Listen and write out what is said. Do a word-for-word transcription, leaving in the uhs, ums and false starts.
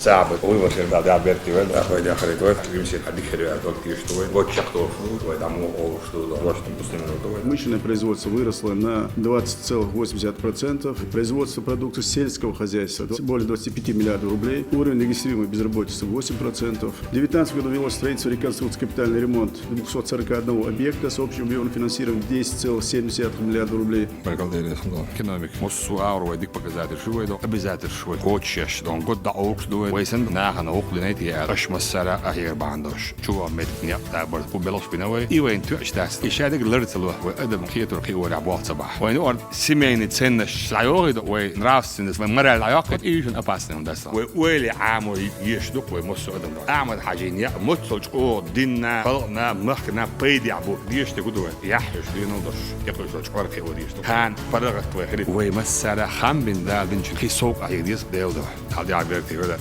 Сабы, вывод, да, да, берти, да, вай, да, харит, вай, им все отдыхали, а только что, вай, вот чак то, вай, там, о, что, да, вот, что, пустым, ну, вай. Промышленное производство выросло на двадцать целых восемьдесят процентов. Производство продукции сельского хозяйства, более двадцати пяти миллиардов рублей. Уровень регистрируемой безработицы восемь процентов. В девятнадцатом году велось строительство, реконструкция, капитальный ремонт двухсот сорока одного объекта с общим объемом финансирования десять целых семь десятых миллиарда рублей. Экономика. Массо а вай дика показатель шу вай до, обязательно шу вай. Кочеш дон, год да окш ду вай. Вай сан нахана окдинайт я. Аш массара а хер бандош. Чува метк не да бар, ку белош бина вай. И вайн тюш тас. И шадик ларцало вай, адам хетур хи вай болца ба. Вайн ор семейный ценность шайори до вай, нравственность вай, мораль айок, и ишун опасный он дасла. Вай уэли амой еш дук вай массо адам. Амад хажин я, мот солч о, динна, хална, махна, пайди абу. Деш те гуду вай. Яхш динал дош. Якой солч ор хи вай деш. Хан, парагат вай, хрит. Вай массара хам бин да, бин чи хи соук а дес дел до. Халди а берти вай да.